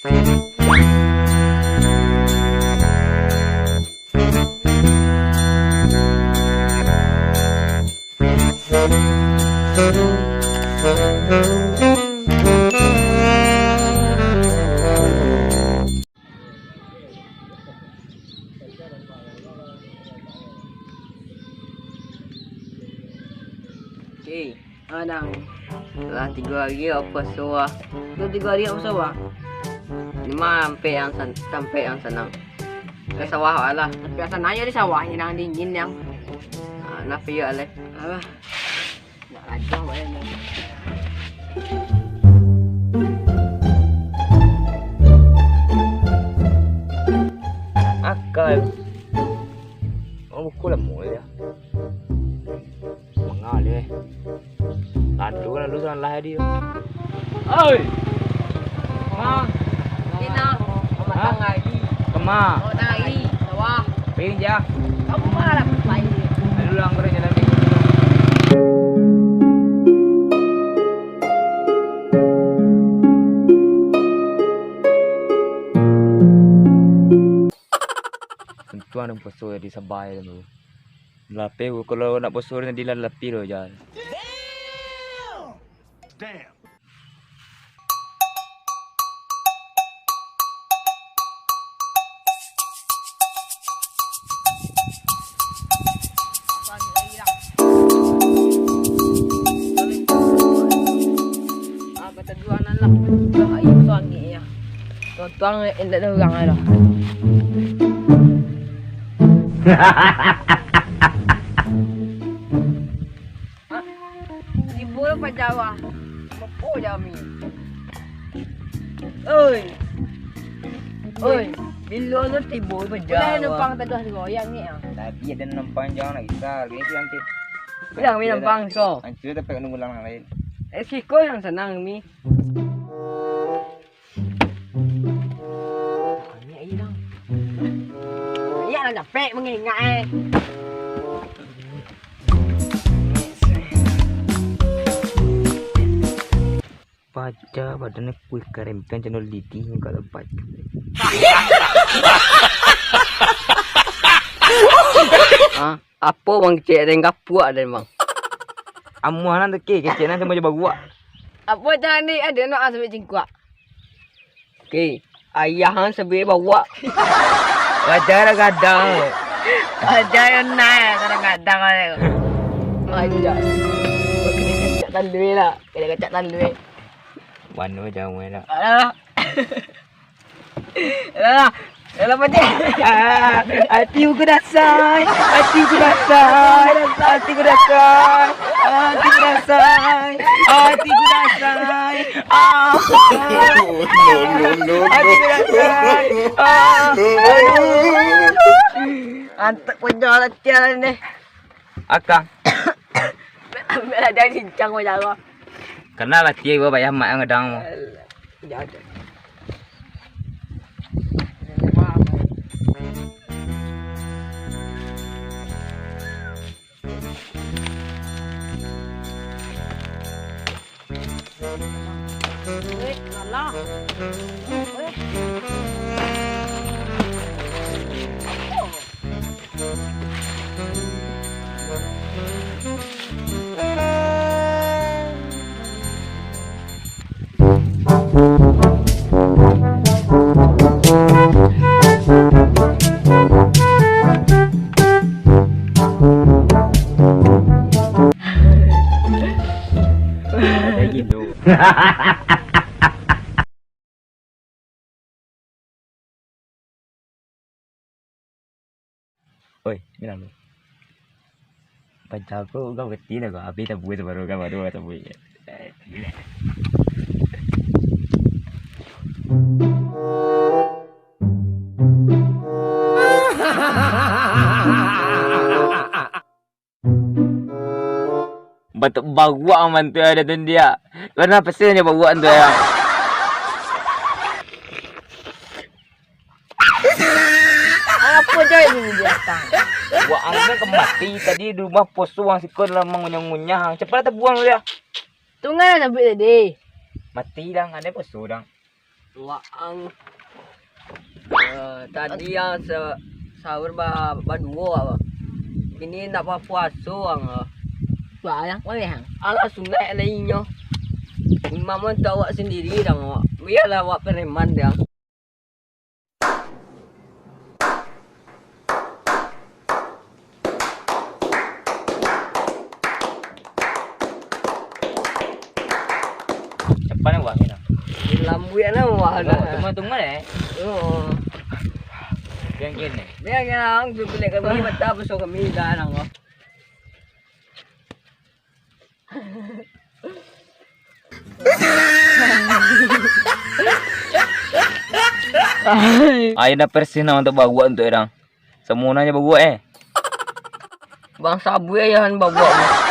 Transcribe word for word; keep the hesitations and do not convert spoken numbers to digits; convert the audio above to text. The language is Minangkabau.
Oke, Adang. Lah tigo hari lah puaso ah. Lah tigo hari lah puaso ah. Cuma sampai yang san-, sampai yang sanang. Ke sawah lah. Tapi sanang aja di sawah, yang dingin yang. Ah, nak piye lah. Alah. Nak lajah bae ni. Akal. Oh, buku lamo ya. Mangalih. Lalu, lalu salah dia. Oi. Ma. Tina. Hah? Matang lagi. Kema. Oh, nari. Sawah. Pinjah. Kamu malah main. Lalu langgar jalan minggu. Untuang nan puaso di sabai tu. Lapeh, kalau nak puaso di lah lapeh lo jan. Damn. Ah, kata dua anak lah. Dah air suami ya. Tuang-tuang indak ada urang lah. Tibo paja wah. Mapo jami. Oi. Oi, bilo lo tibo paja wah. Numpang tadah goyang ni ah. Tadi ada numpang jangan lagi sal. Gini sih nanti. Bilang mi numpang siko. Hancur tapi nunggu lang lain. Eh, siko yang sanang mi. Banyak aja dong. Banyak lah capek mangingak eh. Paja badan kuih karempian channel Didi yang kalau paja. Ah, apo bang kecek den gapuak den bang. Amuah nan teke kecek nan samo jo baruak. Apo tadi ada nak sampai cingkuak. Oke, ayah ang sabuik bawak. Raja dah gadang. Raja yang naik kadang-kadang ada. Raja. Kena kacak tandui lah. Kena kacak tandui. Mana jauh lah. Alah. Alah. Dalam aja. Ah, hati ku dasai, hati ku dasai, hati ku dasai, hati ku dasai, hati ku dasai. Ah. No, no, no, no. Hati ku dasai. Ah. Aduh. Antuk pun jual latihan deh. Akang. Ambil aja cincang macam apa. Karena latihan gua banyak mak yang ngedang. Alah, jangan. Eh, alah. Eh. Oi, minang lu. Paja ko, kau kecil lah kau. Abih tabuih sabaru kau baru tabuih. Batuk baruak ang bantu ada tu dia. Karena pesan dia baruak tu ya. Apo jai ni dia tang? Buat ang kan ke mati tadi di rumah poso ang siko dalam mangunyah-ngunyah. Cepat tabuang dia. Tunggal lah sabut tadi. Mati dah, ada poso dah. Waang. Eh, tadi ang sa-, sahur ba-, baduo, apa? Kini ndak bapuaso ang, ah. Wah, yang boleh, ang. Alah, sunat lai inyo. Imam tu awak sandiri dang, awak. Bialah awak preman dang. Capat ni wah ni nah. Lambuik lah wah Oh, dah. Tunggu-tunggu deh. Oh. Yang gini. Dia yang tu pilih kami, mata besok kami dah nang. Ayo dah persih nah untuk baguak untuk orang. Semuanya baguak, eh. Bang sabuai ayo han baguak.